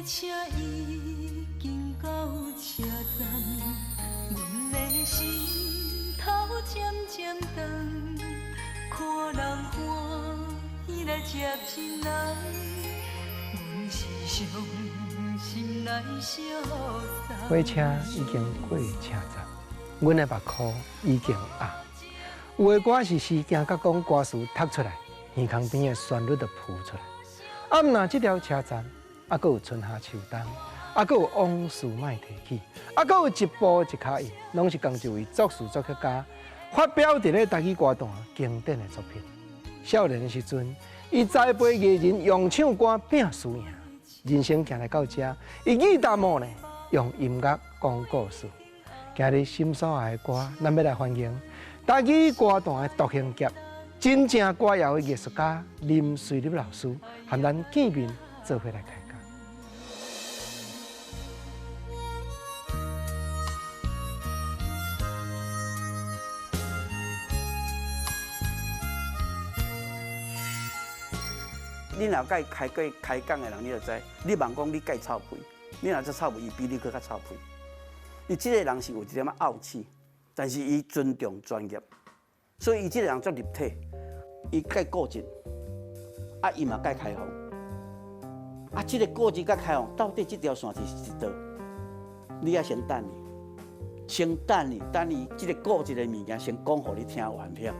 車已經到車站，阮的心頭漸漸重，看人歡喜來接親人，阮是傷心來相送。火車已經過車站，阮的目箍已經紅。有的歌是時行甲講歌詞讀出來，耳孔邊的旋律就浮出來。啊，毋若這條車站，啊，閣有春夏秋冬，啊，閣有往事莫提起，啊，閣有一步一跤印，攏是仝一位作詞作曲家發表佇咧台語歌壇經典的作品。少年的時陣，伊栽培藝人用唱歌拼輸贏，人生行來到這，伊記淡薄呢，用音樂講故事。今日心所愛的歌，咱欲來歡迎台語歌壇的獨行俠，真正歌謠的藝術家林瑞立老師，和咱見面做伙來開講。你若佮伊開過開講的人，你就知。你茫講你佮伊臭屁，你若這臭屁，伊比你閣較臭屁。伊這个人是有一點仔傲氣，但是伊尊重專業，所以伊這个人足立體。伊佮固執，啊，伊嘛佮開放。啊，這個固執佮開放，到底這條線是佇佗？你愛先等伊，先等伊，等伊這個固執的物件先講予你聽完了，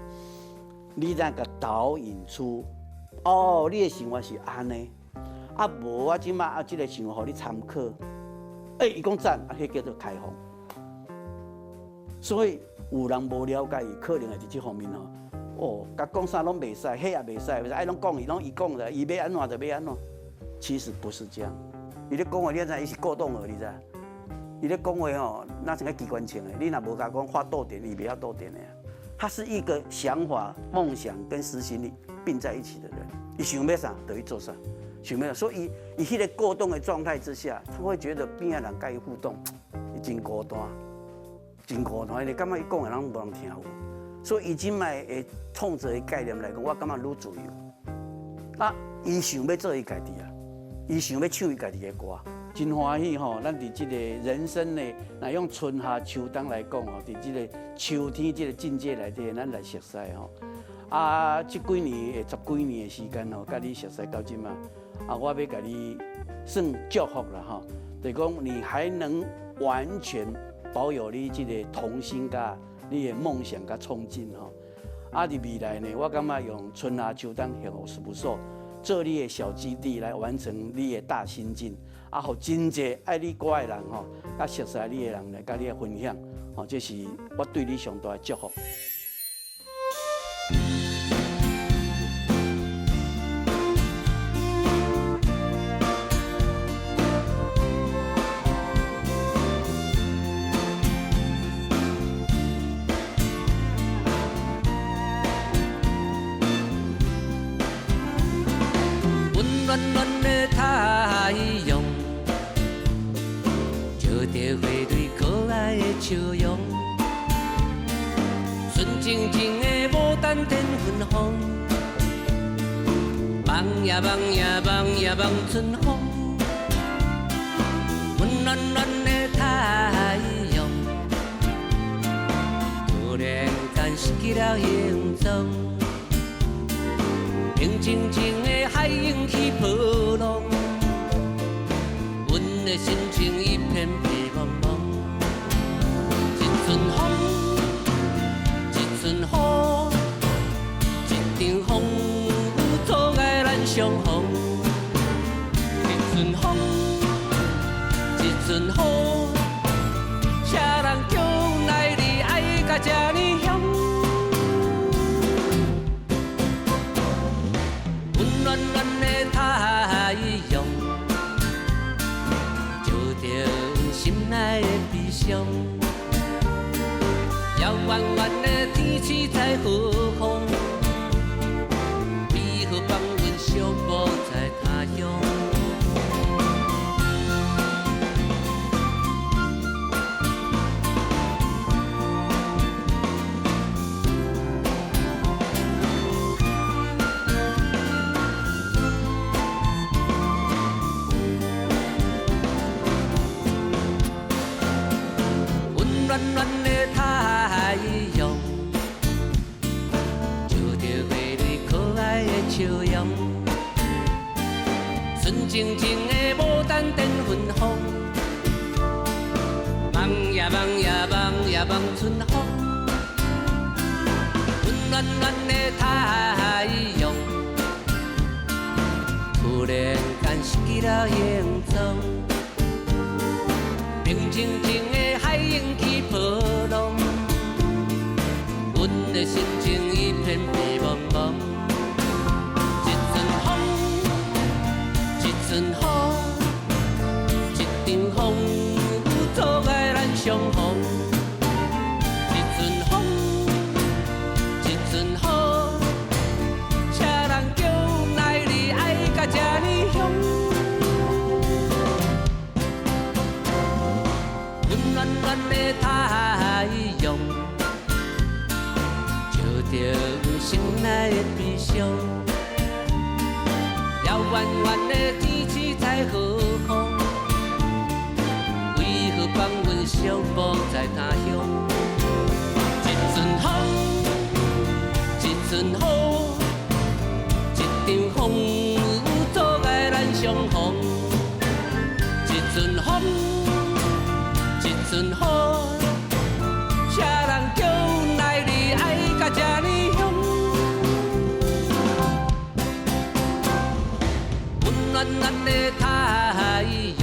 你才共導引出。哦，你的想法是按呢，啊無我這馬啊這个想法予你參考。欸，伊講讚，啊，彼叫做開放。所以有人無了解伊，可能會佇這方面吼，哦，共講啥攏袂使，彼也袂使，袂使，愛攏講伊，攏伊講的，伊欲按怎就欲按怎。其實不是這樣，伊咧講話，你知伊是過動兒，你知？伊咧講話吼，若像個機關槍的，你若無共講發逗點，伊袂曉逗點的。他是一個想法、夢想跟實行力並在一起的人。伊想欲啥，就去做啥，想欲啥。所以伊彼個過動的狀態之下，他會覺得邊仔人佮伊互動，伊真孤單，真孤單。伊感覺伊講的攏無人聽有。所以伊這擺的創作的概念來講，我感覺愈自由。啊，伊想欲做伊家己啊，伊想欲唱伊家己的歌，真歡喜吼！咱佇這个人生呢，若用春夏秋冬來講吼，佇這个秋天這个境界內底，咱來熟似吼。啊，這幾年的十幾年的時間吼，佮你熟似到這馬，啊，我欲共你算祝福啦吼，就是講你還能完全保有你這个童心佮你的夢想佮衝勁吼。啊，佇未來呢，我感覺用春夏秋冬幸福事務所做你的小基地來完成你的大心境。啊，予真濟愛你歌的人吼，佮熟似你的人來佮你來分享，吼，這是我對你上大的祝福。溫暖暖的太陽，照著花蕊可愛的笑容，純淨淨的牡丹天芬芳，望呀望呀望呀望春風，溫暖暖的太陽，突然間失去了影蹤。平靜靜的海湧起波浪，阮的心情一片白茫茫。一陣風，一陣雨，一場風雨阻礙咱相逢。一陣風，一陣雨，誰人叫阮愛你愛甲這呢凶？溫暖暖的太陽，照著阮心內的悲傷。遙遠遠的天星在何方？為何放阮寂寞在他鄉？純情情的牡丹展芬芳。望呀望呀望呀望春風，溫暖暖的太陽，突然間失去了影蹤。平靜靜的海湧起波浪，阮的心情一片白茫茫。一陣風，一陣雨，一場風雨阻礙咱相逢。一陣風，一陣雨，誰人叫來你愛甲這呢凶？溫暖暖的太陽，照著阮心內的悲傷。遙遠遠的天星在何方？為何放阮寂寞在他鄉？一陣風，一陣雨，一場風雨阻礙咱相逢。一陣風，一陣雨，誰人叫來你愛甲這呢凶？溫暖暖的太陽，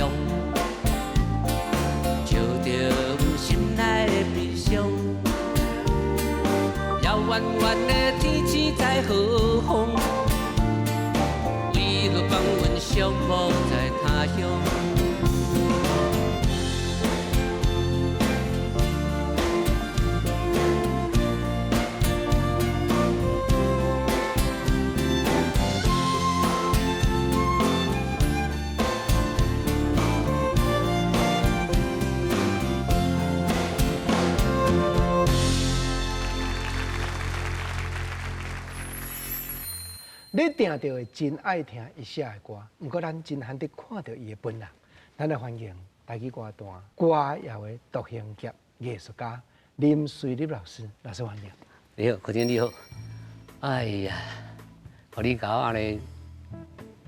照著阮心內的悲傷。遙遠遠的天星在何方？為何放阮寂寞在他鄉？你定著會真愛聽伊寫的歌，毋過咱真罕得看著伊的本人。咱來歡迎台語歌壇歌謠的獨行俠藝術家林瑞立老師，老師歡迎。你好，柯總你好。哎呀，予你共我按呢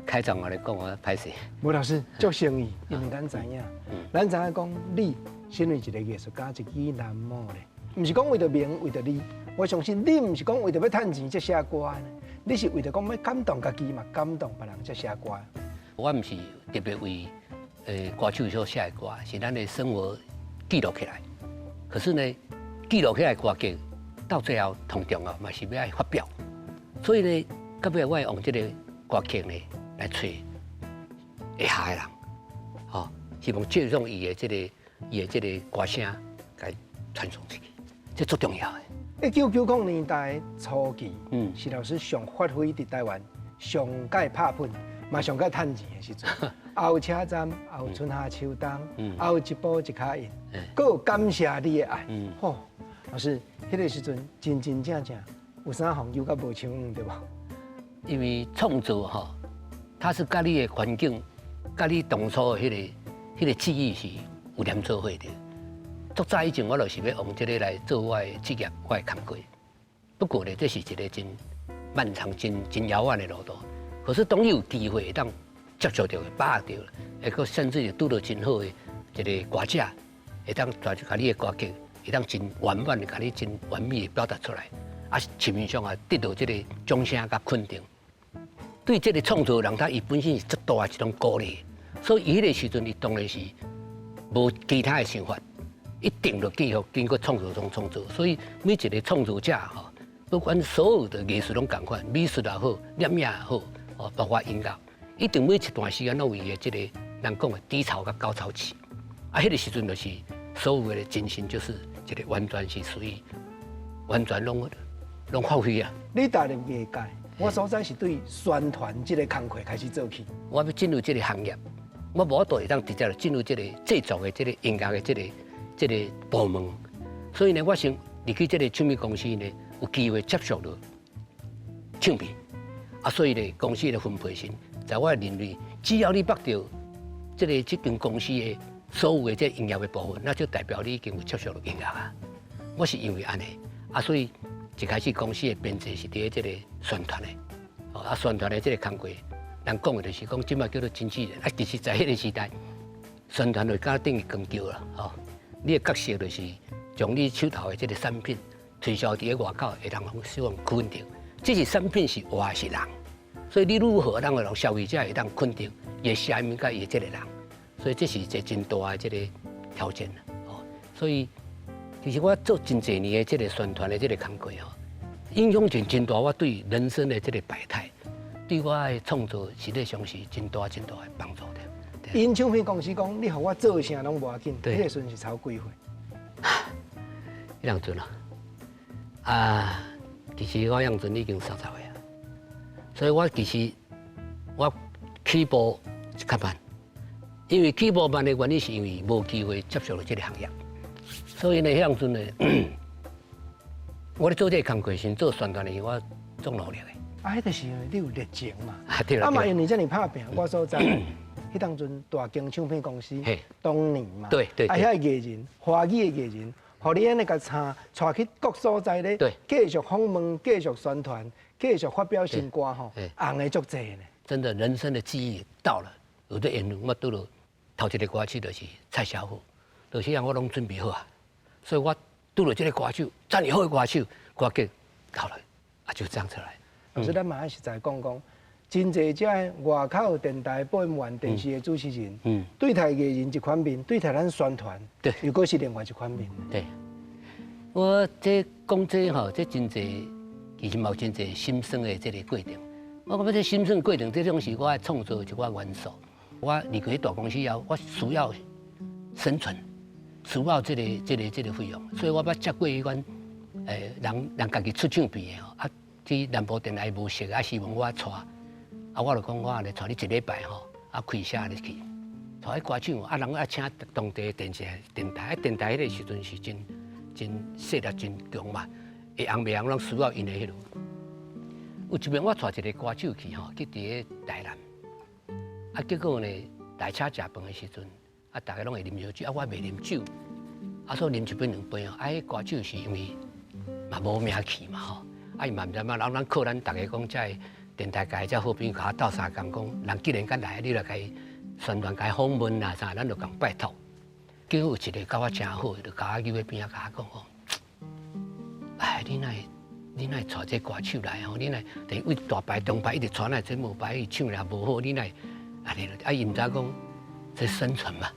開場按呢講，我歹勢。無老師，足誠意，因為咱知影，咱知影講你身為一個藝術家，一支難摸咧，毋是講為著名，為著利。我相信你毋是講為著欲趁錢才寫歌呢。你是為著講欲感動家己嘛，感動別人才寫歌。我毋是特別為歌手所寫的歌，是咱的生活記錄起來。可是呢，記錄起來歌曲到最後同重要嘛是欲愛發表。所以呢，到尾我會用這個歌曲呢來揣會下的人，吼，希望借用伊的這個伊的這個歌聲來傳送出去，這足重要的。1990年代初期，是老師上發揮佇台灣上蓋拍噴，嘛上蓋趁錢的時陣。也有車站，也有春夏秋冬，也有一步一跤印，閣有感謝你的愛。吼，老師，彼個時陣真真正正有啥風有甲無像對無？因為創作吼，它是佮你的環境，佮你當初的彼個記憶是有連做伙的。足早以前，我就是欲用這個來做我的職業，我的工課。不過呢，這是一個真漫長、真真遙遠的路途。可是當你有機會會當接觸著、把握著，會閣甚至是拄著真好的一個歌者，會當帶共你的歌曲，會當真圓滿的，共你真完美的表達出來。啊，市面上也得到這個掌聲佮肯定。對這個創作人，他伊本身是足大的一種鼓勵，所以伊彼個時陣，伊當然是無其他的想法。一定就繼續經過創作中創作，所以每一個創作者吼，不管所有的藝術攏仝款，美術也好，攝影也好，哦，包括音樂，一定每一段時間攏有伊的這個人講的低潮佮高潮期。啊，彼個時陣就是所有的精神就是一個完全是屬於完全攏攏發揮啊。你踏入藝界，我所知是對宣傳這個工課開始做起。我欲進入這個行業，我無法度會當直接就進入這個製作的這個音樂的這個。這個部門，所以呢，我先入去這個唱片公司呢，有機會接觸著唱片，啊，所以呢，公司的分配是，在我認為，只要你捌著這個這間公司的所有的這營業的部分，那就代表你已經有接觸著音樂啊。我是因為按呢，啊，所以一開始公司的編制是佇咧這個宣傳的，啊，宣傳的這個工課，人講的就是講，這擺叫做經紀人。啊，其實在彼個時代，宣傳就敢等於廣告啦，吼。你的角色就是將你手頭的這個產品推銷佇咧外口，會當予希望肯定。這是產品是活是人，所以你如何讓讓消費者會當肯定伊的聲音佮伊的這個人，所以這是一個真大的這個挑戰哦。所以其實我做真濟年的這個宣傳的這個工作吼，影響真真大。我對人生的這個百態，對我的創作實際上是真大真大的幫助的。𪜶唱片公司講，你予我做啥攏無要緊，彼個時陣是頭幾歲？彼當陣啊，啊，其實我當陣已經30歲啊，所以我其實我起步較慢，因為起步慢的原因是因為無機會接觸到這個行業，所以呢，彼當陣呢，我咧做這個工課時，做宣傳的時，我足努力的。啊，彼個時候你有熱情嘛？啊，對啦。啊嘛，因為遮爾拍拚，我所知，彼當陣大間唱片公司，當年嘛，啊，遐藝人，華語的藝人，予你按呢共撐，帶去各所在咧，繼續訪問、繼續宣傳、繼續發表新歌吼，紅的足濟呢。真的，人生的際遇到了，有這緣分，我拄著頭一個歌手就是蔡小虎，就是樣我攏準備好啊，所以我拄著這個歌手，遮爾好的歌手，歌結好了，啊，就這樣出來。老師，咱嘛愛實在講講，真濟遮外口電台播音員、電視的主持人，對待藝人一款面，對待咱宣傳，又閣是另外一款面。對，我這講這吼，這真濟，其實嘛有真濟心酸的這個過程。我感覺這心酸過程，這種是我創作一寡元素。我離開大公司以後，我需要生存，需要這個費用，所以我捌接過彼款，人人家己出唱片的吼，啊。去南部電台無熟，啊，希望我帶，啊，我就講我按呢帶你一禮拜吼，啊，開車入去，帶彼歌手，啊，人愛請當地的電視電台，啊，電台彼個時陣是真真勢力真強嘛，會紅袂紅攏需要𪜶的彼落。有一擺我帶一個歌手去吼，去佇咧台南，啊，結果呢，來車食飯的時陣，啊，逐家攏會啉燒酒，啊，我袂啉酒，啊，所以啉一杯兩杯哦，啊，彼歌手是因為嘛無名氣嘛吼。啊，伊嘛毋知嘛，然後咱靠咱逐家講，這个電台界這好朋友共我鬥相共講，人既然敢來，你來共伊宣傳、共伊訪問啦啥，咱就共拜託。結果有一個佮我誠好的，就共我入去邊仔，共我講講，哎，你哪會帶這歌手來吼？你哪會佇位大牌、中牌一直帶來這無牌，伊唱也無好，你哪會按呢？啊，伊毋知講這生存嘛，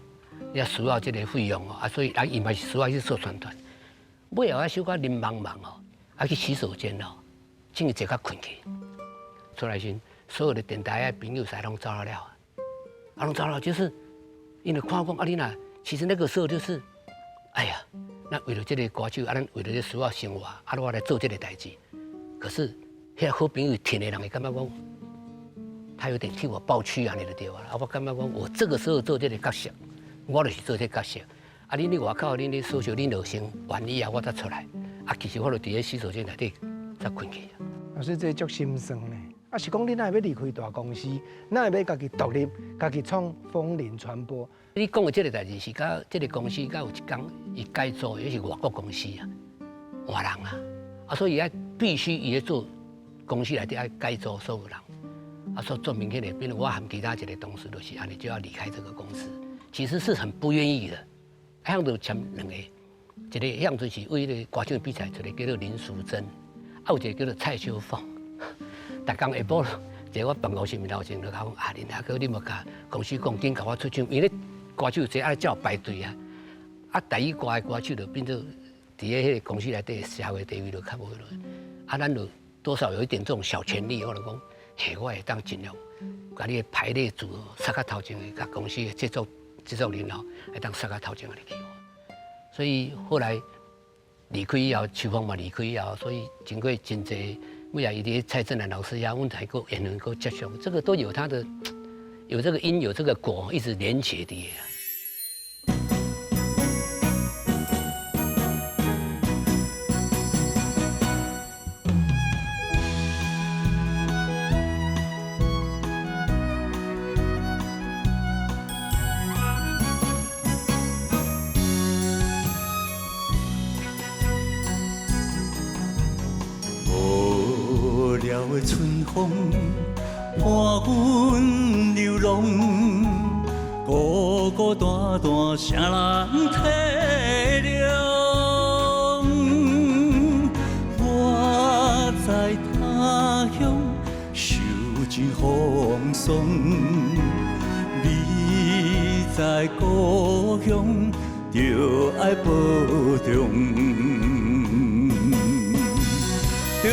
你也需要這個費用哦，啊，所以啊，伊嘛是需要去做宣傳。尾後啊，小可啉茫茫哦。啊，去洗手間哦，進去坐較睏去，出來時，所有的電台的朋友啥攏走了，啊，攏走了，就是因為看講啊，你若其實那個時候就是，哎呀，那為了這個歌手，啊，咱為了這需要生活，啊，我來做這個代誌。可是，彼個好朋友聽的人會感覺講，他有點替我抱屈啊，你就對啊。啊，我感覺講，我這個時候做這個角色，我就是做這個角色。啊，恁咧外口，恁咧訴求，恁就先願意啊，我才出來。啊，其實我就佇咧洗手間內底才睏去。老師，這足心酸呢。啊，是講你哪會欲離開大公司，哪會欲家己獨立，家己創風鈴傳播？你講的這個代誌是佮這個公司，佮有一工伊改組，也是外國公司啊，換人啊，啊，所以伊必須伊咧做公司內底愛改組所有人，啊，所以做明顯的，變成我和其他一個同事就是按呢就要離開這個公司，其實是很不願意的。啊，就簽兩個。一個向陣是為彼個歌唱比賽，一個叫做林淑貞，啊有一個叫做蔡秋鳳。逐工下晡，坐我辦公室面頭前就共我講：啊，林大哥，你莫共公司講，緊共我出唱，因為歌手這愛照排隊啊。啊，台語歌的歌手就變做佇咧彼個公司內底社會地位就較無彼落。啊，咱就多少有一點這種小權力，我就講，嘿，我會當盡量共你的排列組合，塞較頭前的，共公司的製作人吼，會當塞較頭前入去。所以後來離開以後，秋鳳嘛離開以後，所以經過真濟，尾仔伊佇蔡振南老師遐，阮才閣緣分閣接觸，這個都有他的，有這個因，有這個果，一直連結的。無聊的春風，伴阮流浪，孤孤單單，誰人體諒？我在他鄉受盡風霜，你在故鄉著愛保重。中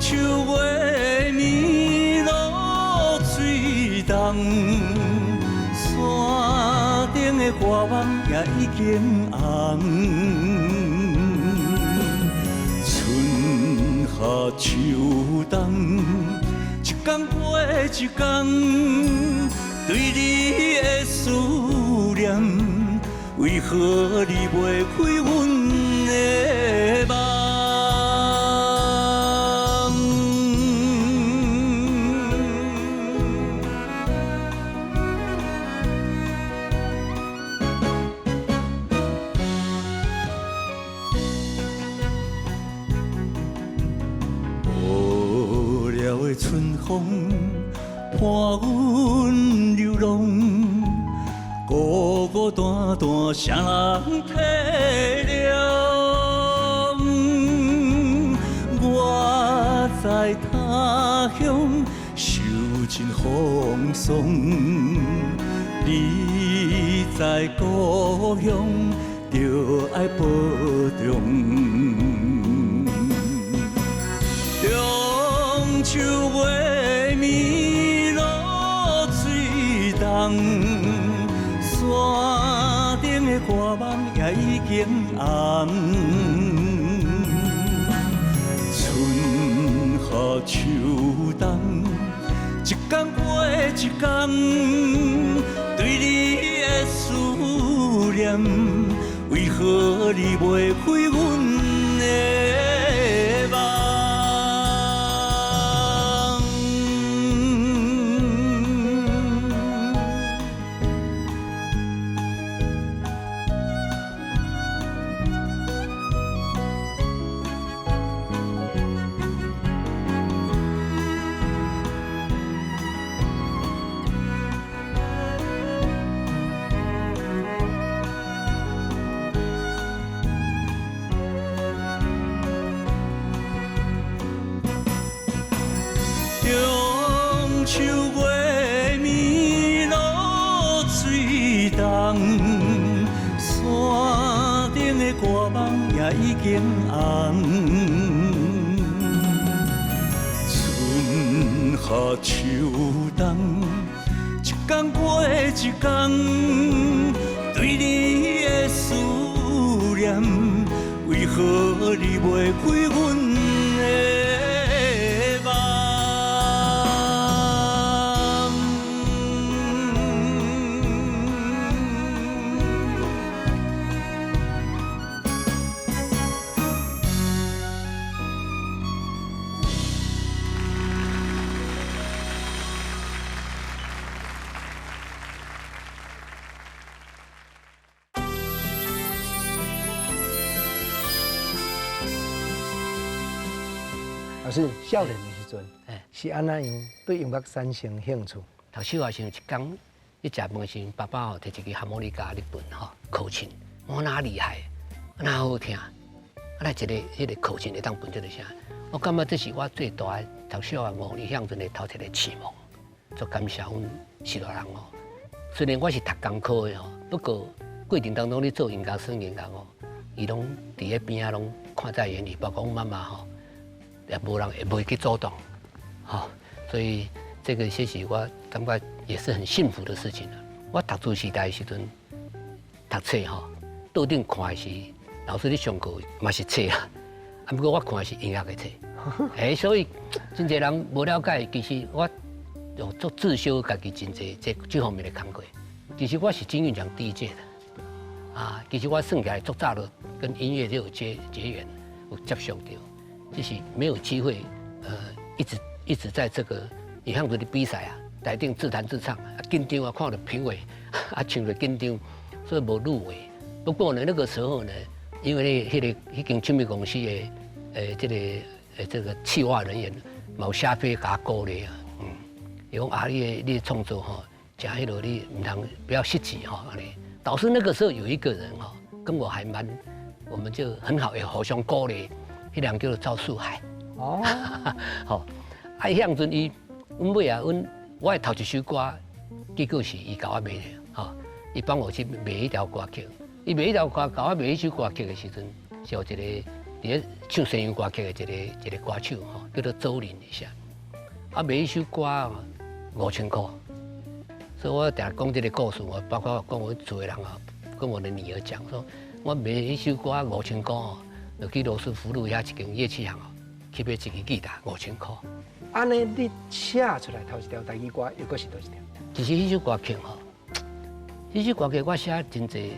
秋月暝露水重，山頂的花網也已經紅。春夏秋冬，一工過一工，對你的思念，為何你袂開阮的夢？無聊的春風伴阮流浪，孤孤單單，誰人體諒？我在他鄉受盡風霜，你在故鄉著愛保重。中秋月暝露水重，山頂的花網也已經紅。春夏秋冬，一工過一工，對你的思念，為何你袂開阮的夢？中秋月暝露水重，山頂的歌夢也已經紅。春夏秋冬，一工過一工，對你的思念，為何你袂開阮的夢？老師，少年的時陣，是按怎樣對音樂產生興趣？讀小學時陣，一工咧食飯的時陣，爸爸吼提一支哈摩尼加咧彈吼口琴，我哪厲害，哪好聽，啊，來一個彼個口琴會當彈這个聲，我感覺這是我最大的讀小學5年向陣的頭一個啟蒙，足感謝阮序大人哦。雖然我是讀工科的吼，不過過程當中咧做音樂、耍音樂哦，伊攏佇咧邊仔攏看在眼裡，包括阮媽媽吼，也無人會袂去阻擋，吼，所以這個其實我感覺也是很幸福的事情。我讀書時代的時陣，讀冊吼，桌頂看的是老師咧上課嘛是冊啦，啊不過我看的是音樂的冊，欸，所以真濟人無了解，其實我有做自修家己真濟這方面的工課。其實我是金韻獎第一屆的，啊，其實我算起來足早就跟音樂就有結緣，有接觸到，只是沒有機會，一直在這個你向這裡比賽啊，台頂自彈自唱，啊緊張啊，看到評委啊唱得緊張，所以無入圍。不過呢，那個時候呢，因為那個彼間唱片公司的這個企劃人員嘛有寫批共我鼓勵啊，伊講啊，你的創作吼，誠彼落你毋通不要失志吼，按呢。導師那個時候有一個人吼，跟我還蠻，我們就很好，也互相鼓勵。彼個人叫做趙樹海。哦。吼，啊，彼陣伊，阮尾啊，阮我的頭一首歌，結果是伊共我賣的，吼，伊幫我去賣彼條歌曲。伊賣彼條歌，共我賣彼首歌曲的時陣，是有一個佇咧唱西洋歌曲的一個歌手吼，叫做周林一下。啊，賣彼首歌5000箍，所以我定講這個故事，我包括講阮厝的人啊，跟我的女兒講，說我賣彼首歌五千箍哦，就去羅斯福路遐一間樂器行哦，去買一支吉他五千箍。按呢，你寫出來頭一條台語歌，又閣是佗一條？其實彼首歌曲吼，彼首歌曲我寫真濟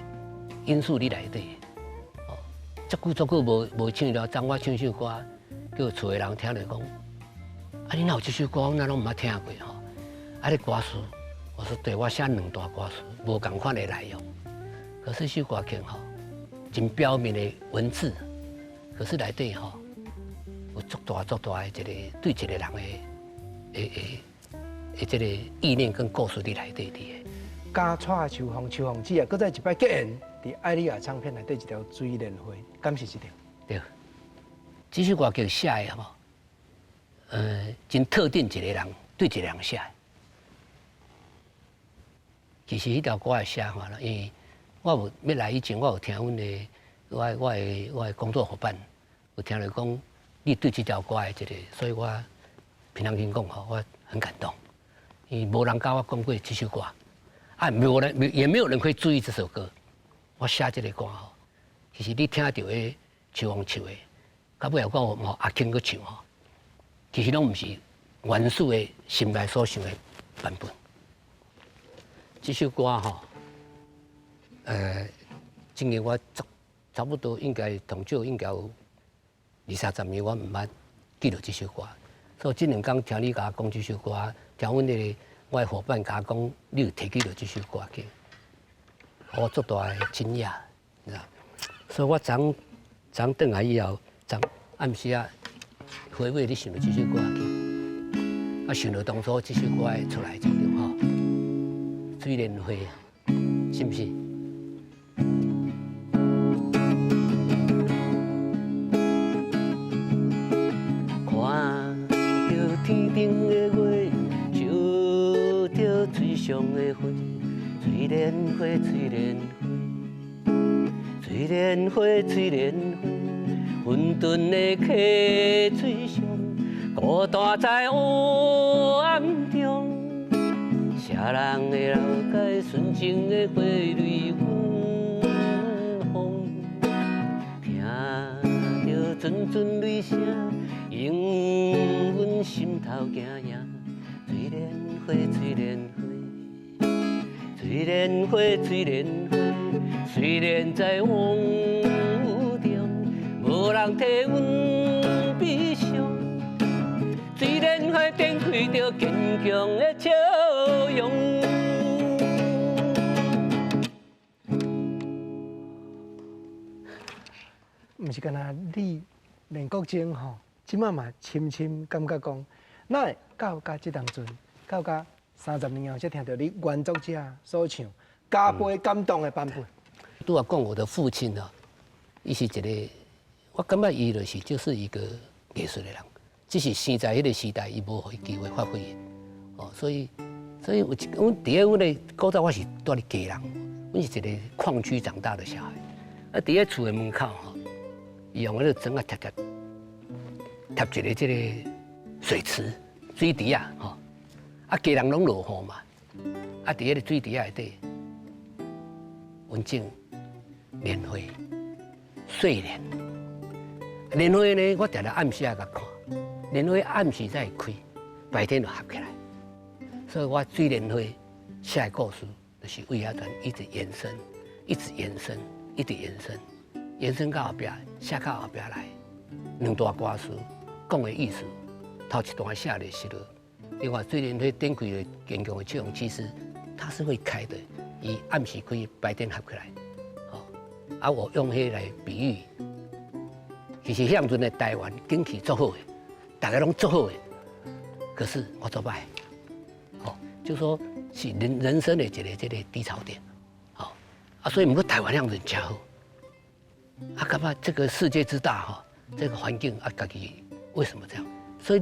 因素佇內底，哦，足久足久無唱了，昨我唱首歌，叫厝的人聽著講，啊，你哪有這首歌？我哪攏毋捌聽過吼？啊，你歌詞，我說對，我寫兩段歌詞，無仝款的內容。可是這首歌曲吼，真表面的文字，可是內底吼，有足大足大的一個對一個人的這個意念跟故事佇內底佇的。加蔡秋鳳、秋鳳姊啊，閣再一擺結緣，佇愛麗亞唱片內底一條《水蓮花》，敢是這條？對，這首歌曲寫的吼，真特定一個人對一個人寫的。其實彼條歌的寫法啦，因為我有欲來以前，我有聽阮的我的工作夥伴有聽著講，你對這條歌的這個，所以我平常心講吼，我很感動，因為無人共我講過這首歌，啊，無人也沒有人會注意這首歌。我寫這個歌吼，其實你聽著彼秋風唱的，到尾後講吼阿慶閣唱吼，其實攏毋是原始的心內所想的版本。這首歌吼，今年我差不多應該同少應該有二三十年，我毋捌記著這首歌。所以這兩工聽你共我講這首歌，聽阮的我的夥伴共我講，你有提起著這首歌曲，我足大的驚訝，你知道？所以我昨昨轉來以後，昨暗時啊回味咧想著這首歌曲，啊想著當初這首歌會出來這種吼，水蓮花，是毋是？看著天頂的月，照著水上的花，水蓮花，水蓮花，水蓮花，水蓮花，混沌的溪水上，孤單在黑暗中，誰人會了解純情的花蕊芬芳？聽著陣陣雷聲，映阮心頭驚影。水蓮花，水蓮花，水蓮花，水蓮花，雖然在風雨中，無人替阮悲傷。水蓮花展開著堅強的笑容。毋是干焦你連國政吼，這擺嘛深深感覺講，哪會到甲這當陣，到甲30年後才聽著你原作者所唱加倍感動的版本。拄仔講我的父親啊，伊是一個，我感覺伊就是一個藝術的人，只是生在彼個時代，伊無予伊機會發揮的。哦，所以有一，阮佇咧阮的古早我是住佇基隆，阮是一個礦區長大的小孩。啊，佇咧厝的門口吼，伊用彼個磚仔貼貼貼一個這個水池、水池仔吼。啊，基隆攏落雨嘛，啊，佇彼個水池仔內底，阮種蓮花、睡蓮。蓮花呢，我定定暗時仔共看，蓮花暗時才會開，白天就合起來。所以我水蓮花寫的故事，就是為遐段一直延伸，一直延伸，一直延伸，延伸到後壁，寫到後壁來，兩段歌詞講的意思，頭一段寫的是另外水蓮花展開的堅強的笑容，其實它是會開的，伊暗時開，白天合起來。哦，啊，我用彼來比喻，其實彼陣的台灣景氣足好的，大家攏足好的，可是我做歹。就說是人生的一個這個低潮點，好啊，所以毋過台灣樣子真好，啊，感覺這個世界之大哈，這個環境啊，家己為什麼這樣？所以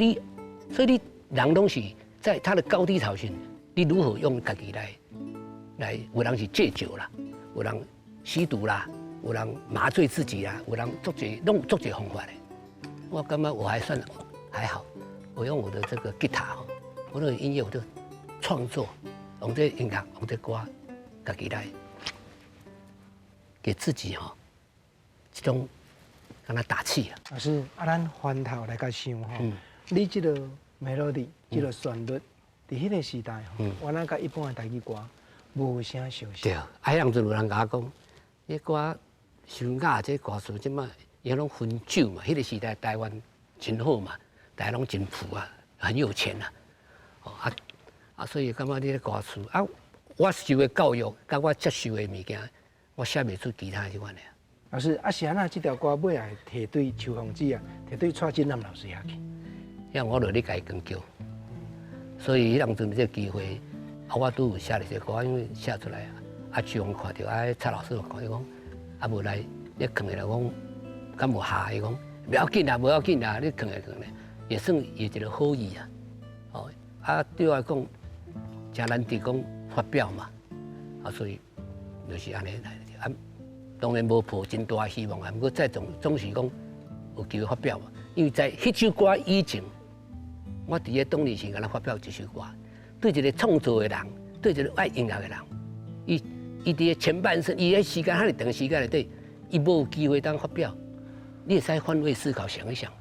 你人攏是在他的高低潮時，你如何用家己來，有人是戒酒啦，有人吸毒啦，有人麻醉自己啦，有人足濟攏足濟方法的。我感覺我還算還好，我用我的這個吉他，我那個音樂我就創作，用這音樂，用這歌，家己來給自己哈，這種敢若打氣啊。老師，啊，咱翻頭來共想吼，你這個 melody，這個旋律，佇彼個時代吼，原來佮一般的台語歌無啥相像。對，啊，彼當陣有人共我講，這歌傷雅，這歌詞這擺伊攏分酒嘛，彼個時代台灣真好嘛，大家攏真富啊，很有錢啊，哦啊啊，所以感覺你的歌詞啊，我受的教育，佮我接受的物件，我寫袂出其他這款的。老師，啊是按怎這條歌尾後提對邱鳳子啊，提對蔡振南老師遐去？因我落咧共伊研究，所以彼當陣這個機會，啊，我都有寫了一個歌，因為寫出來啊，啊，秋鳳看著，啊，蔡老師有看伊講，啊，無來，你囥起來講，敢無效？伊講無要緊啦，無要緊啦，你囥來囥來，也算伊一個好意啊。哦，啊，對我來講，誠難得講發表嘛，啊，所以就是按呢來。啊，當然無抱真大希望啊，毋過再總是講有機會發表嘛。因為在彼首歌以前，我佇咧董立行敢若發表一首歌，對一個創作的人，對一個愛音樂的人，伊佇咧前半生，伊咧時間遐爾長時間內底，伊無機會當發表，你會使換位思考想一想，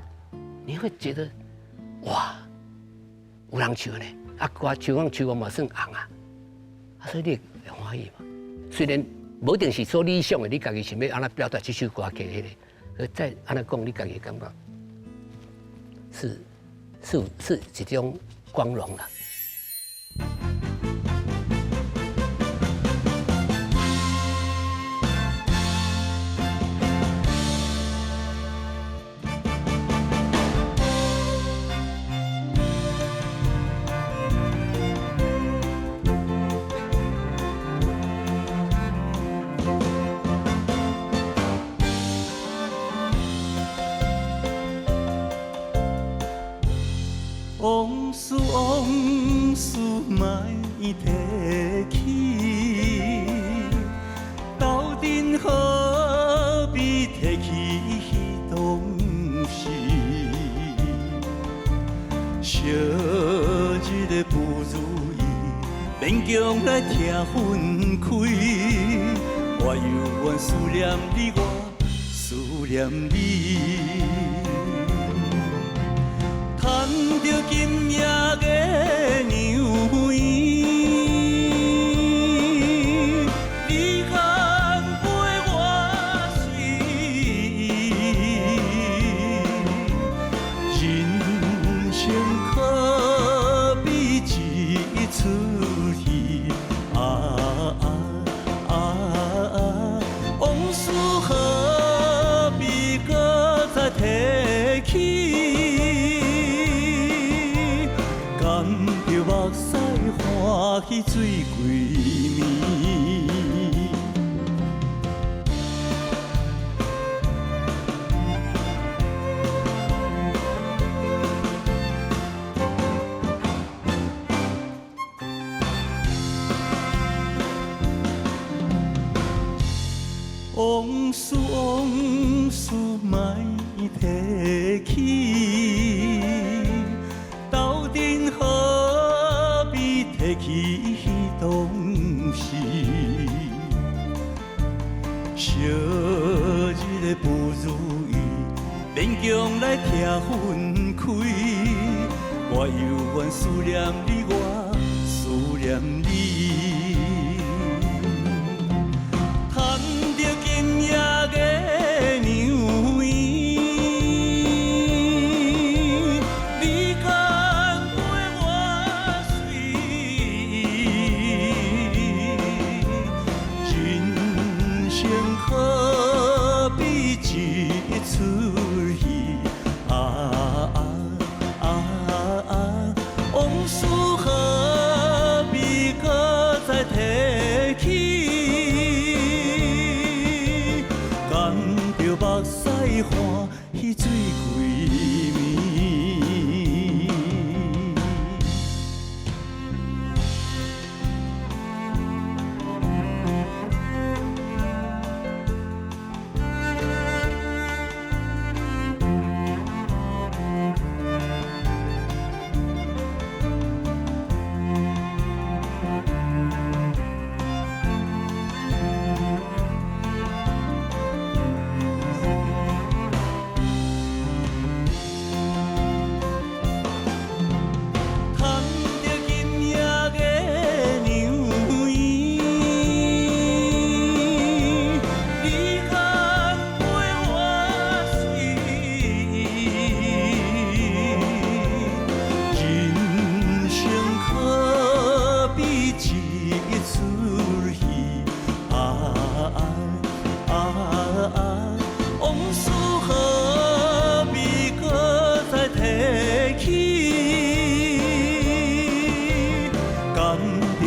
你會覺得哇，有人唱呢，啊歌唱講唱講嘛算紅啊，啊所以你會歡喜嘛。雖然無一定是說理想的，你家己想欲按怎表達這首歌給彼個，再按呢講，你家己感覺是一種光榮啦。往事往事莫提起，斗陣何必提起彼當時？昔日的不如意，勉強來聽分開。我猶原思念你，我思念你。趁著今夜月娘圓，你敢陪我随意？人生可比一齣戲，啊啊啊啊！往事何必閣再提起？目屎歡喜醉規暝。往事往事莫提起，斗陣何必提起彼當時？昔日的不如意，勉強來聽分開。我猶原思念你，我思念你。趁著今夜月娘圓，你敢陪我随意？人生可比一齣戲，啊啊啊啊！往事何必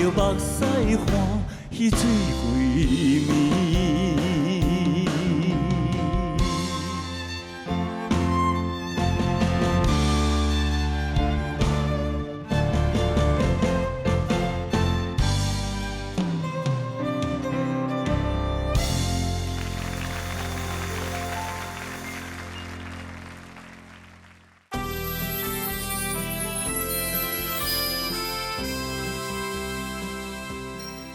着目屎欢喜醉规暝。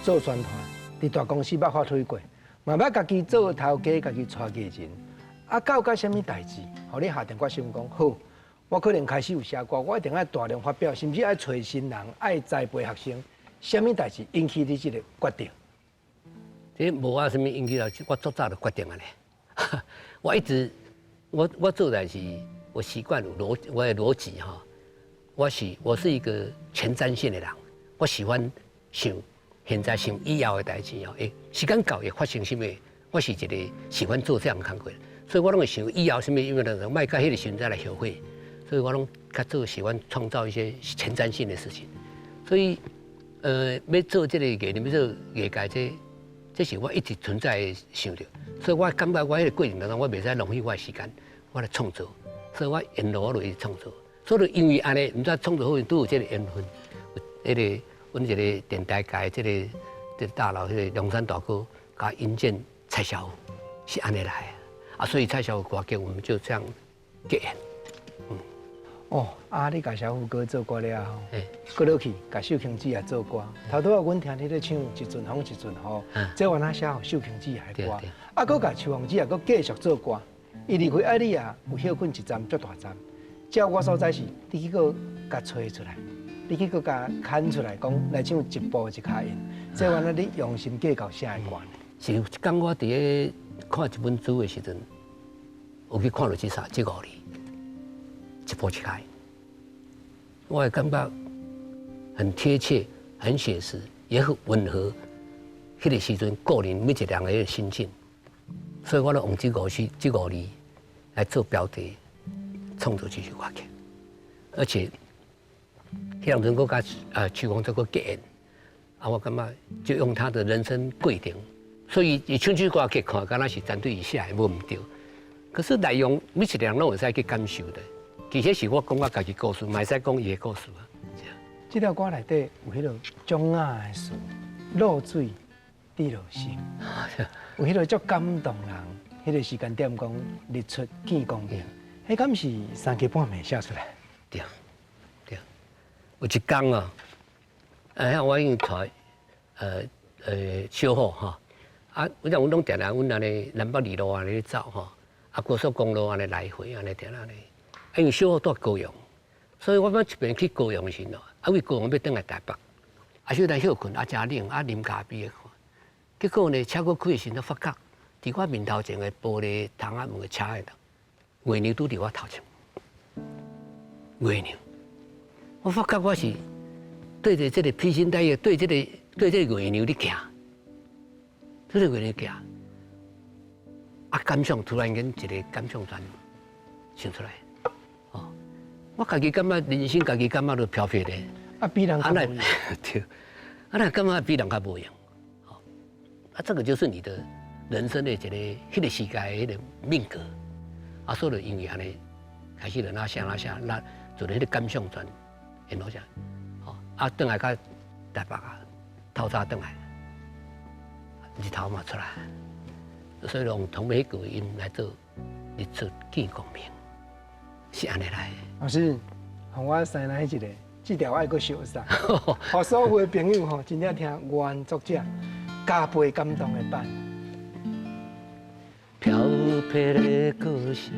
做宣传，伫大公司捌发挥过，嘛捌家己做头家，家己带艺人。啊，到甲啥物代志，予你下定决心讲好，我可能开始有写歌，我一定爱大量发表，甚至爱揣新人，爱栽培学生。啥物代志引起你这个决定？这无啊，啥物引起了？我足早就决定啊咧。我一直，我做代志，我习惯逻，我的逻辑哈，我是一个前瞻性的人，我喜欢想。现在想以后的代志哦，欸，时间到会发生什么？我是一个喜欢做这样工作，所以我拢会想以后什么，因为那个莫到彼个时阵再来后悔，所以我拢较做喜欢创造一些前瞻性的事情。所以，欲做这个艺人，欲做艺界，这是我一直存在的想著。所以我感觉我彼个过程当中，我袂使浪费我的时间，我来创作。所以我沿路我就一直创作。所以因为按呢，毋知创作好拄有这个缘分，彼个。阮一个电台界这个大佬，彼个龙山大哥，共引荐蔡小虎，是按呢来啊，所以蔡小虎歌曲，我们就这样结缘。嗯，哦，啊，你共小虎哥做歌了后，阁落去共秀卿姊也做歌。头拄仔阮听你咧唱一阵风一阵雨，这原来写予秀卿姊的歌，啊，阁共秋凤姊也阁继续做歌。伊离开爱你也有歇睏一站足大站，照我所知是，你去阁共揣出来。你去阁共牵出来，讲来唱一步一跤印，这原来你用心计较写的歌呢。是有一天我伫咧看一本书的时阵，有去看到这五字，一步一跤印，我会感觉很贴切、很写实，也很吻合彼个时阵个人每一个人的心境，所以我就用这五字、这五字来做标题，创作这首歌曲，而且。彼当阵阁共徐凤做阁结缘，啊，我感觉就用他的人生过程，所以伊唱这歌曲看，敢若是针对伊写的，无毋对。可是内容每一个人拢会使去感受的。其实是我讲我家己故事，嘛会使讲伊的故事啊。这条歌内底有彼个钟仔的词，露水滴落心，有彼个足感动人。彼个时间点讲日出见光明，彼敢是三更半暝写出来？对。有一天啊，遐我已经带小虎吼，啊，阮阮拢定定阮按呢南北二路按呢咧走吼，啊高速公路按呢来回按呢定按呢，啊因为小虎住高雄，所以我阮一边去高雄的时阵，啊为高雄欲转来台北，啊小等歇睏，啊诚冷，啊啉咖啡的，结果呢车阁开的时阵，发觉伫我面头前的玻璃窗仔门的车的，月娘拄伫我头前，月娘。我发觉我是对著这个披星戴月，对这个月娘咧行，对这个月娘行，啊感想突然间一个感想全想出来，哦，我家己感觉人生家己感觉都飘飘的，啊比人较无用，对，啊那感觉比人较无用，哦，啊这个就是你的人生的一个彼个时代的彼个命格，啊所以因为按呢开始就哪写哪写，那做彼个感想全。沿路上，哦，啊，转来到台北啊，透早转来，日头嘛出来，所以用同一个音来做日出见光明，是按呢来的。老师，予我先来一个，这条爱阁相送，予所有的朋友吼，真正听原作者加倍感动的版。飘撇的个性，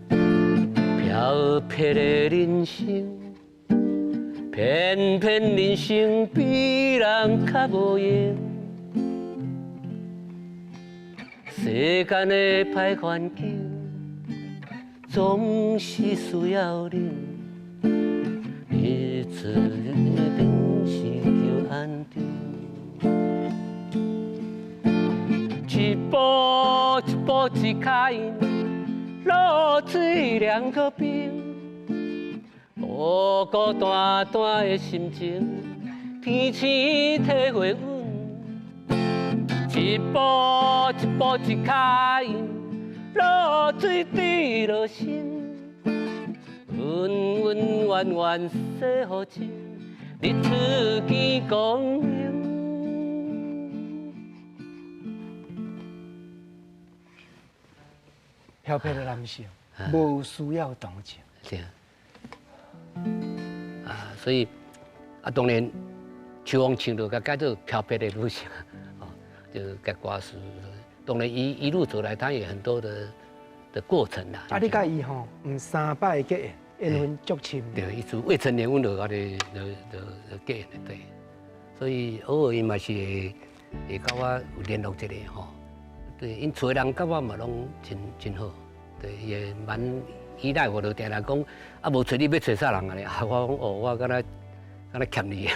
飘撇的人生。偏偏人生比人较无闲，世间的歹环境总是需要忍，日子顶是求安定，一步一步一脚印，露水凉阁冰。孤孤单单的心情，天星體會阮，一步一步一跤印，露水滴落身，恩恩怨怨洗予清，日出見光明。飄撇的男性，無需要同情。對啊，所以啊，當然秋風唱就共改做飄撇的女性，哦，就改歌詞。當然一一路走來，他也很多的過程啦。啊，你佮伊吼，毋三擺結緣，緣分足深。對，伊自未成年，阮就佮你就結緣的，對。所以偶爾伊嘛是會佮我有聯絡一下吼。對，𪜶厝的人佮我嘛攏真真好，對，也蠻依賴我，就定定講，啊，無揣你欲揣啥人啊？啊，我講哦，我敢若敢若欠你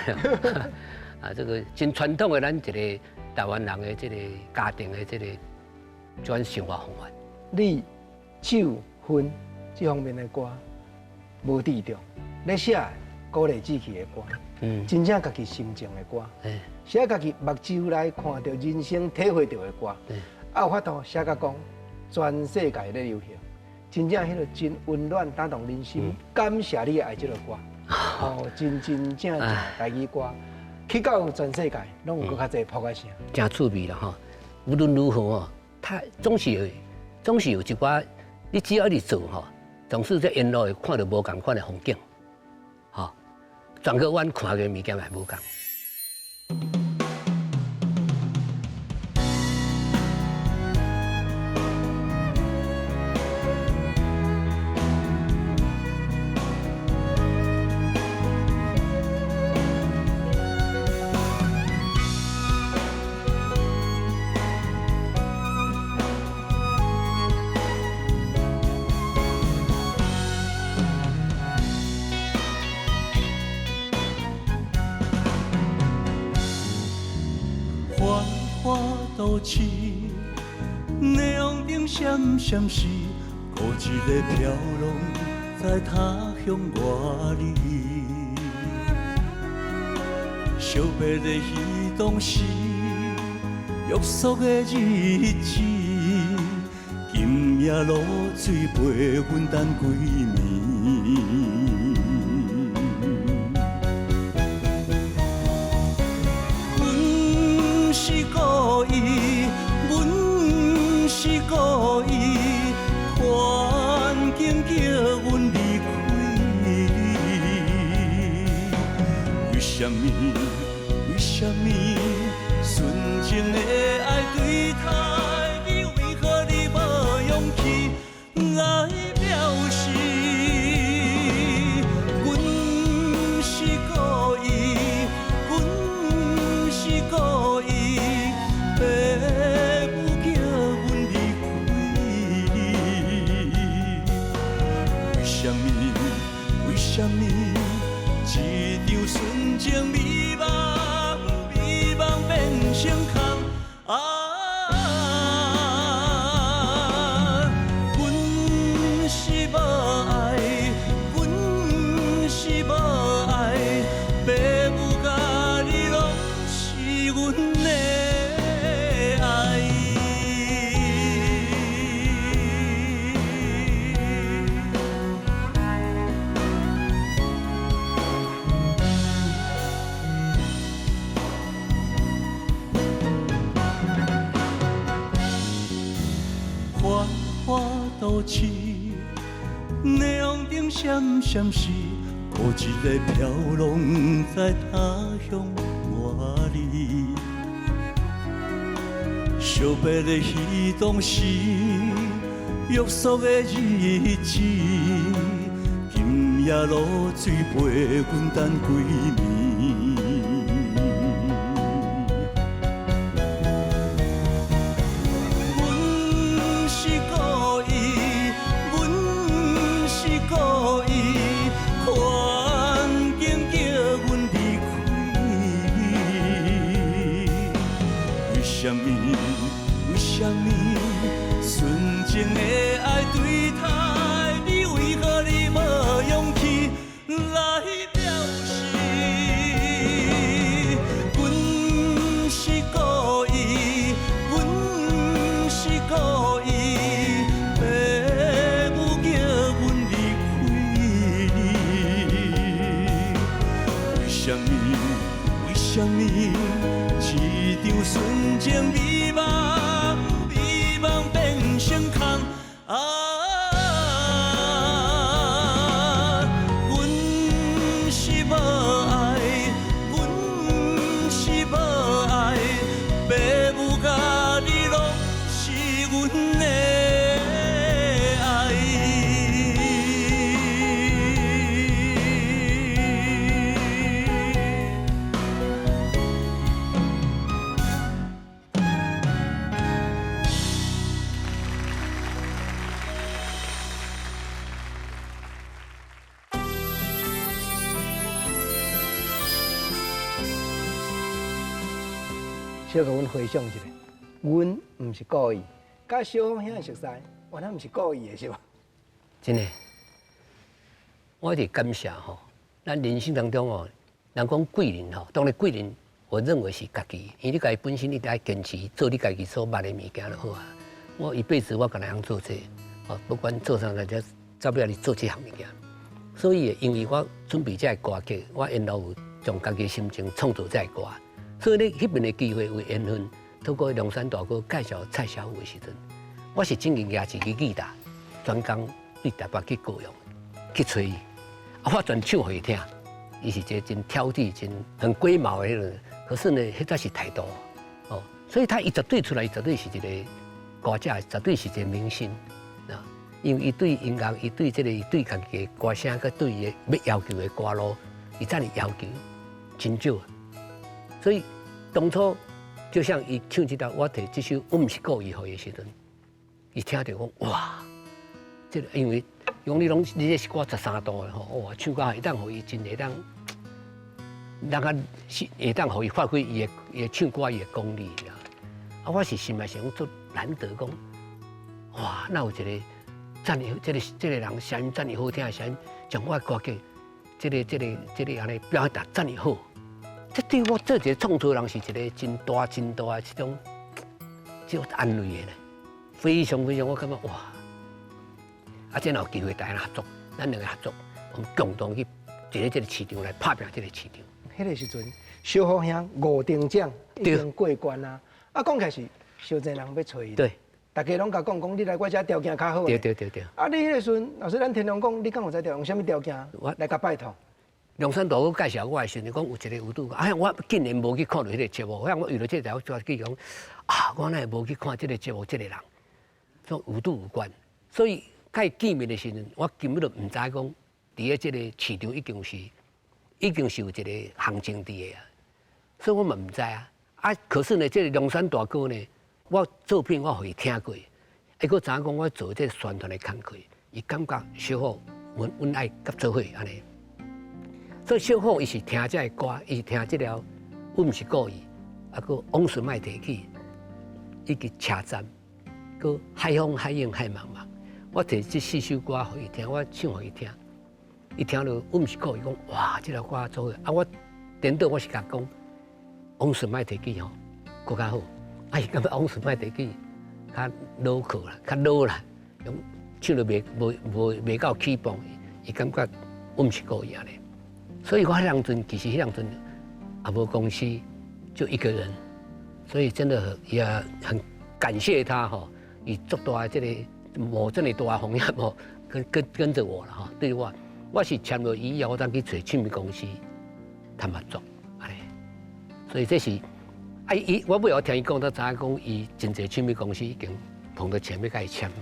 啊，這個真傳統的咱一個台灣人的這個家庭的這個這款生活方法。你酒薰這方面的歌無注重，咧寫鼓勵志氣的歌，真正家己心情的歌，寫家己目睭來看著人生體會著的歌。啊，有法度寫甲講，全世界咧流行，真正彼个真溫暖打動人心，感謝你的愛這个歌，哦，真真正正台語歌，去到全世界攏有閣較濟噗仔聲。真趣味啦吼！無論如何哦，他總是有一寡，你只要一直做吼，總是在沿路會看著無仝款的風景，吼，轉個彎看的物件嘛無仝。都市，霓虹燈閃閃時，孤一个飄浪在他鄉外里。惜別的彼當時，約束的日子，今夜露水陪阮等規暝。是故意，阮是故意，環境叫阮離開你。為什麼？為什麼？純情的愛對待你，為何你無勇氣來表示？阮是故意，阮是故意。爸母叫阮離開你，為什麼？為什麼？一場純情美夢，美夢變成空。啊！阮是無愛，阮是無愛，爸母佮你攏是阮的。繁華都市，霓虹燈閃閃時，孤一个飄浪在他鄉外里。惜別的彼當時，約束的日子，今夜露水陪阮等規暝。為什麼？為什麼？純情的愛對待你，為何你無勇氣來表示？啥物？一场纯情美梦，美梦变成空。啊，阮是无爱，阮是無愛，爸母佮你攏是阮的愛。小共阮回想一下，阮毋是故意，佮小虎兄熟似，原來毋是故意的，是無？真的，我一直感謝吼，咱人生當中哦，人講貴人吼，當然貴人，我認為是家己，因為你家己本身你得愛堅持做你家己所捌的物件就好啊。我一輩子我干焦曉做這個，哦，不管做啥，來遮走尾來做這項物件。所以因為我準備這个歌曲，我沿路有將家己心情創作這个歌。所以咧，彼邊的機會有緣分，透過梁山大哥介紹蔡小虎的時陣，我是真正舉一支吉他，專工對台北去高雄去揣伊，啊，我全唱予伊聽，伊是一個真挑剔、真很龜毛的彼個，可是呢，彼才是態度，哦，所以他伊絕對出來，絕對是一個歌者，絕對是一個明星，啊，因為伊對音樂，伊對這個，伊對家己的歌聲，佮對伊的欲要求的歌路，伊遮爾要求真少，所以。當初就像伊唱這條，我提這首，我毋是故意予伊的時陣，伊聽著講哇，這個因為講你攏你這是歌13度的吼，哇，唱歌會當予伊真會當，讓他是會當予伊發揮伊的唱歌伊的功力啊。啊，我是心內想足難得講，哇，哪有一個遮爾這個人聲音遮爾好聽，聲音將我的歌曲，這個按呢表達遮爾好。這對我做一個創作人是一個真大真大的這種安慰的呢，非常非常，我感覺哇！啊，這若有機會大家合作，咱兩個合作，我們共同去一個這個市場來拍拚這個市場。彼個時陣，小虎兄五等獎已經過關啊！啊，講起來是傷濟人欲揣伊，對，大家攏共講講，你來我遮條件較好。對對對對。啊，你彼個時陣，老師咱天龍講，你敢有知著用啥物條件來共拜託？梁山大哥介紹我的時陣，講有一個有拄，哎，我竟然無去看著彼個節目，我為著這條，我記講啊，我哪會無去看這個節目，這個人，說有拄有關，所以佮伊見面的時陣，我根本就毋知講，佇咧這個市場已經是有一個行情佇的啊，所以我嘛毋知啊。啊，可是呢，這個梁山大哥呢，我作品我予伊聽過，伊閣知影講我做這個宣傳的工課，伊感覺小虎，阮愛合做伙按呢。所以小虎伊是聽這个歌，伊是聽這條，阮毋是故意，啊，閣往事莫提起，以及車站，閣海風海影海茫茫，我提這四首歌予伊聽，我唱予伊聽，伊聽著阮毋是故意講，哇，這條歌做好，啊，我顛倒我是共講，往事莫提起吼，閣較好，啊，伊感覺往事莫提起較老靠啦，較老啦，用唱著袂無無袂夠起磅，伊感覺阮毋是故意按呢。所以我彼當陣其實彼當陣也無公司，就一個人，所以真的也很感謝他吼，伊足大的這個冒這麼大的風險吼，跟著我啦吼，對我，我是簽落伊以後，我才去揣唱片公司談合作，按呢，所以這是啊，伊我尾後聽伊講，才知影講伊真濟唱片公司已經捧著錢欲共伊簽嘛，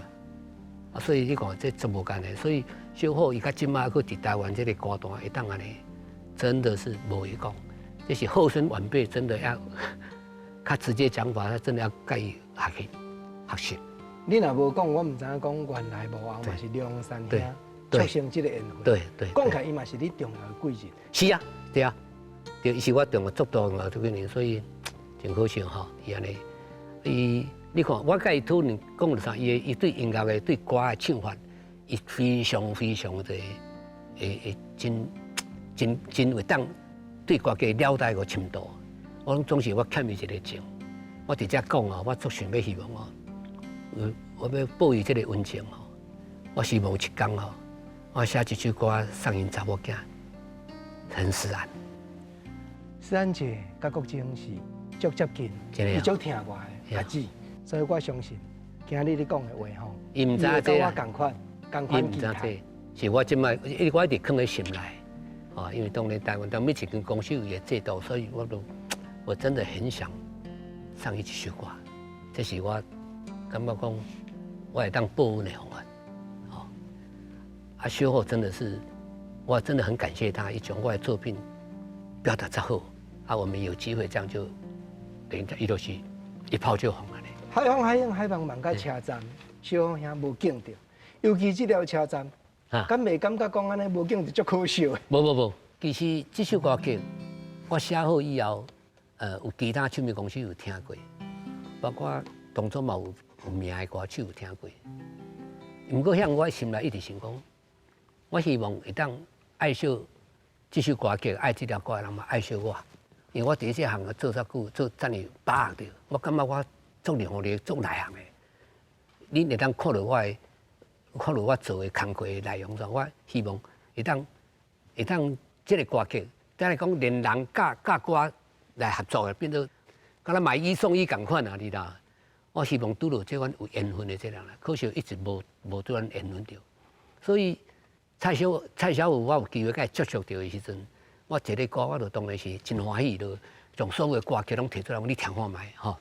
啊，所以你看這足無簡單，所以小虎伊到這擺閣佇台灣這個歌壇會當按呢。真的是無話講，這是後生晚輩真的要較直接講法，他真的要共伊學習學習。你若無講，我毋知影講原來幕後嘛是梁山兄促成這個緣分。對對，講起來伊嘛是你重要的貴人。是啊，對啊，對，伊是我重要足重要的貴人，所以真可惜吼，伊按呢，伊你看我共伊討論講啥，伊對音樂的對歌的唱法，伊非常非常的會真。真真會當對家己了解個深度，我攏總是我欠伊一個情，我佇遮講哦，我足想欲希望哦，我欲報伊這個恩情哦，我希望有一天哦，我寫一首歌送𪜶查某囝陳勢安，咱姐佮國政是足接近，伊足疼我的阿姊，所以我相信今日你講的話吼，伊毋知影這我仝款，仝款期待。是我這擺，因為我一直囥佇心內，哦，因為當年台灣當每一間公司有伊的制度，所以我都我真的很想送伊一首歌，這是我感覺講我會當報恩的方法，哦，啊，小虎真的是，我真的很感謝他，伊將我的作品表達遮好，啊，我們有機會這樣就等於伊就是一炮就紅了。海風海湧海茫茫到車站，小虎兄無見著，尤其這條車站。敢袂感覺講按呢無見著足可惜的？無無無，其實這首歌曲我寫好以後，有其他唱片公司有聽過，包括當初嘛有有名的歌手有聽過。毋過響我心內一直想講，我希望會當愛惜這首歌曲，愛這條歌的人嘛愛惜我，因為我佇這行做遮久，做遮爾把握著，我感覺我足能力、足內行的。恁會當看著我的。看著我做的工課的內容，我希望會當這個歌曲，等於講連人佮佮歌來合作的，變做敢若買一送一仝款啊，你知影？我希望拄著這款有緣分的這人啦，可惜一直無拄咱緣分著。所以蔡小虎，我有機會佮伊接觸著的時陣，我一個歌我就當然是真歡喜，就將所有的歌曲攏提出來，講你聽看覓吼。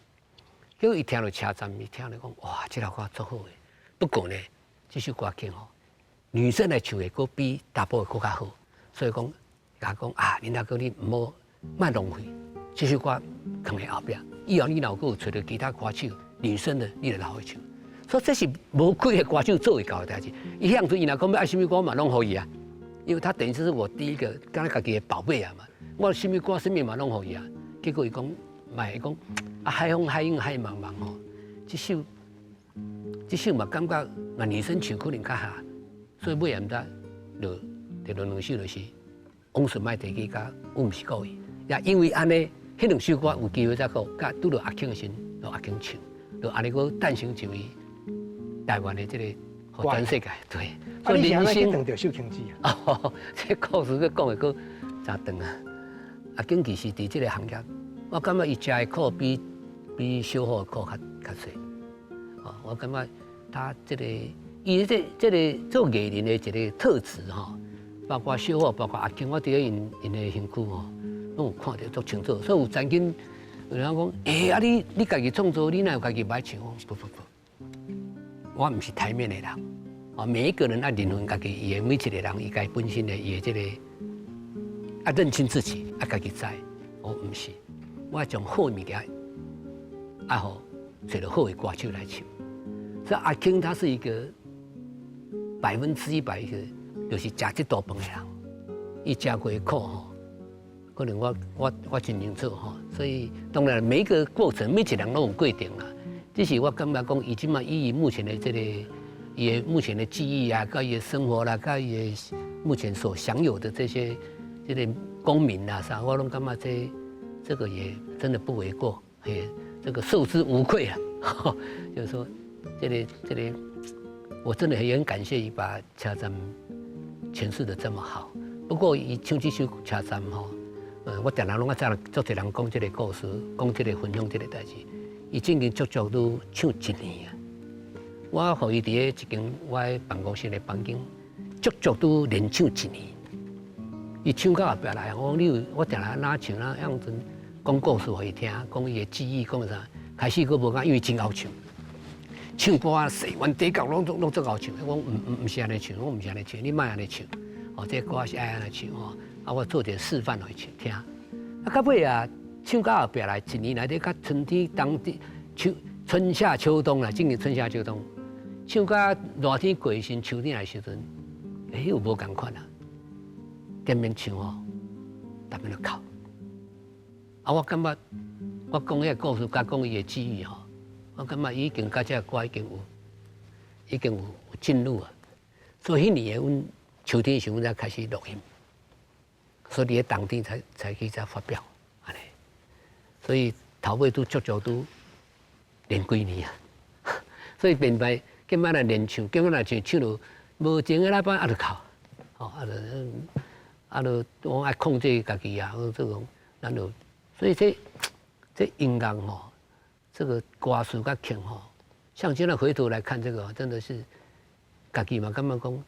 結果伊聽著車站，伊聽著講哇，這首歌足好的。不過呢，這首歌曲吼，女生來唱會閣比查埔的閣較好，所以講，共講啊，林大哥你毋好莫浪費，這首歌囥佇後壁，以後你若閣有揣著其他歌手，女生的，你就留予伊唱。所以這是無幾個歌手做會到的代誌。伊向陣伊若講欲愛啥物歌嘛，攏予伊啊，因為他等於是我第一個，敢若家己的寶貝啊嘛。我啥物歌啥物嘛攏予伊啊。結果伊講，莫伊講啊，海風海湧海茫茫吼，這首。這首嘛感覺嘛女生唱可能較合，所以尾仔毋知就第兩首就是往事莫提起，佮阮毋是故意。也因為按呢，彼兩首歌有機會才閣佮拄著阿慶的時陣，就阿慶唱，就按呢閣誕生一位台灣的這個全世界對。所以人生當著秀卿姊啊！哦，這故事閣講會閣誠長啊！阿慶其實佇這個行業，我感覺伊食的苦比小虎的苦較濟。哦，我感覺他這個伊這個做藝人的一個特質吼，包括小虎，包括阿慶，我佇咧𪜶𪜶的身軀吼，攏有看著足清楚。所以有曾經有人講，欸，啊你家己創作，你哪有家己䆀唱？不不不，我毋是台面的人。哦，每一個人愛認分家己，伊的每一個人，伊家本身的伊的這個，愛認清自己，愛家己知。我毋是，我愛將好的物件，愛予揣著好的歌手來唱。所以阿慶他是一個100%一個，就是食這道飯的人，伊食過苦吼，可能我真清楚吼。所以當然每一個過程，每一個人攏有過程啦。只是我感覺講，伊這擺以伊目前的這個，伊的目前的記憶啊，佮伊的生活啦，佮伊的目前所享有的這些這個功名啊啥，我攏感覺這個也真的不為過，嘿，這個受之無愧啊，就是說。這個，我真的很感謝伊把車站詮釋得這麼好。不過伊唱這首車站吼，我定定攏愛知足濟人講這個故事，講這個分享這個代誌。伊正經足足都唱一年啊！我予伊佇咧一間我的辦公室的房間，足足都連唱一年。伊唱到後壁來，我講你有，我定定哪唱哪樣子講故事予伊聽，講伊的記憶，講啥？開始閣無講，因為真𠢕唱。唱歌啊，西彎底角攏足𠢕唱。我講毋是按呢唱，我毋是按呢唱，你莫按呢唱。哦，這個歌是愛按呢唱吼。啊，我做一個示範予伊唱聽。啊，到尾啊，唱到後壁來，一年內底較春天、冬天、秋、春夏秋冬啦，進入春夏秋冬，唱到熱天過時，秋天來時陣，欸，又無仝款啊。踮面唱吼，逐邊都哭。啊，我感覺我講彼個故事，佮講伊的記憶吼。我感覺已經佮這個歌已經有進入啊，所以彼年的阮秋天時，阮才開始錄音，所以佇咧冬天才去才發表，按呢。所以頭尾都足足都練幾年啊，所以變擺，今擺來練唱，今擺來唱唱著無前個禮拜啊就哭，吼啊就啊就講愛控制家己啊，這種咱就所以這音樂吼，這個歌詞佮曲吼，像現在回頭來看這個，真的是家己嘛感覺講，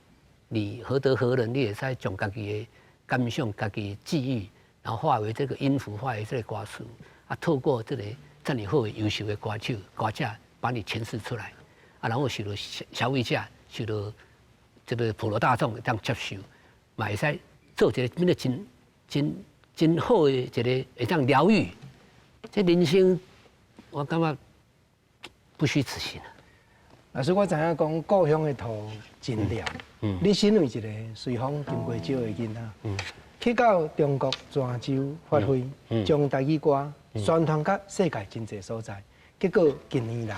你何德何能，你會使將家己的感想、家己的記憶，然後化為這個音符，化為這個歌詞，啊，透過這個這麼好的優秀的歌手、歌者，把你詮釋出來，啊，然後受到消費者、受到這個普羅大眾當接受，嘛會使做一個變得真真真好的一個會當療癒。這人生，我感覺不虛此行。老師，我知影講故鄉的土真涼。你身為一個隨風金瓜石的囡仔，去到中國泉州發揮，將台語歌宣傳到世界真濟所在。結果近年來，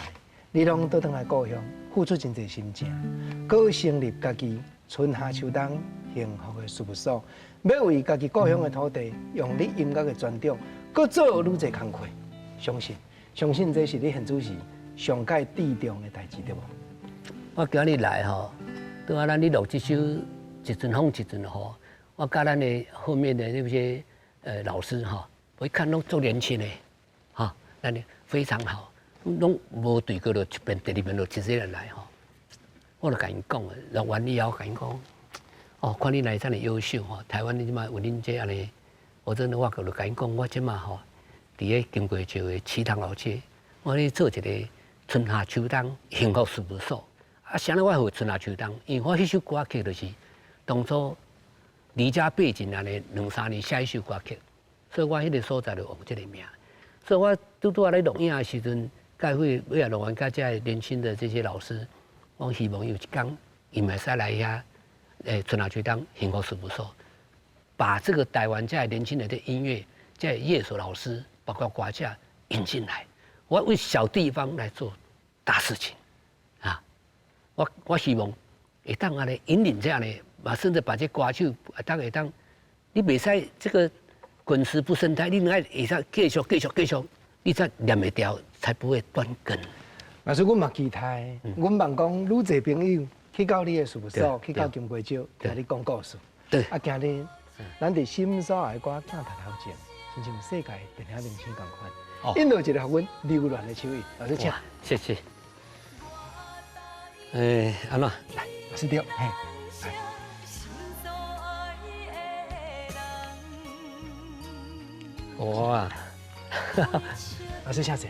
你攏倒轉來故鄉，付出真濟心情，閣成立家己春夏秋冬幸福的事務所，欲為家己故鄉的土地，用你音樂的專長，閣做愈濟工課。相信，相信這是你現此時上蓋注重的代誌，對無？我今日來吼，拄仔咱咧錄這首《一陣風一陣雨》，我佮咱的後面的那些老師哈，我一看攏足年輕的，哈，咱的非常好，攏無對過就一遍、第二遍就一個人來吼，我就共𪜶講，錄完以後共𪜶講，哦，看你來這麼優秀吼，台灣你這馬有恁這按呢，我真的我就共𪜶講，我這馬吼，佇咧金瓜石的池塘老街，我咧做一個春夏秋冬幸福事務所。啊，啥物我會春夏秋冬？因為我彼首歌曲就是當初離家背井按呢兩三年寫彼首歌曲，所以我彼個所在就用這個名。所以我拄拄仔咧錄影的時陣，佮會尾仔錄完，佮這個年輕的這些老師，我希望有一天伊嘛會使來遐，春夏秋冬幸福事務所，把這個台灣這個年輕人的音樂，這個樂手老師，包括歌者引進來，我為小地方來做大事情，啊，我希望會當按呢引領這樣的，嘛甚至把這歌手會當，你袂使這個滾石不生苔，你愛會使繼續繼續繼續，你才念會牢，才不會斷根。老師，阮嘛期待，阮望講愈濟朋友去到你的事務所，去到金瓜石聽你講故事。啊，今日咱佇心所愛的歌鏡頭頭前，親像世界電影明星仝款，印度一個予阮留戀的手印。老師請。謝謝。欸，按怎？來，老師對，嘿，來。哇！老師請坐。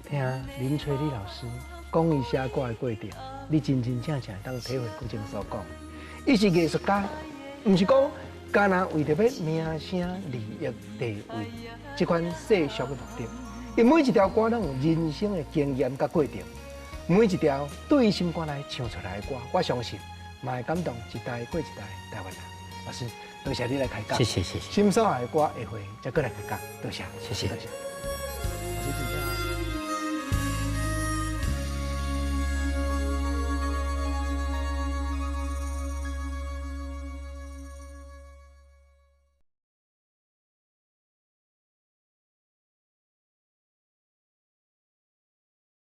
聽林翠麗老師講伊寫歌的過程，你真真正正會當體會古箏所講。伊是藝術家，毋是講干焦為著欲名聲、利益、地位這款世俗的目的。伊每一條歌攏有人生的經驗佮過程，每一條對伊心肝內唱出來的歌，我相信嘛會感動一代過一代台灣人。老師，多謝你來開講。謝謝謝謝。心所愛的歌，下回再閣來開講。多謝，謝謝。多謝。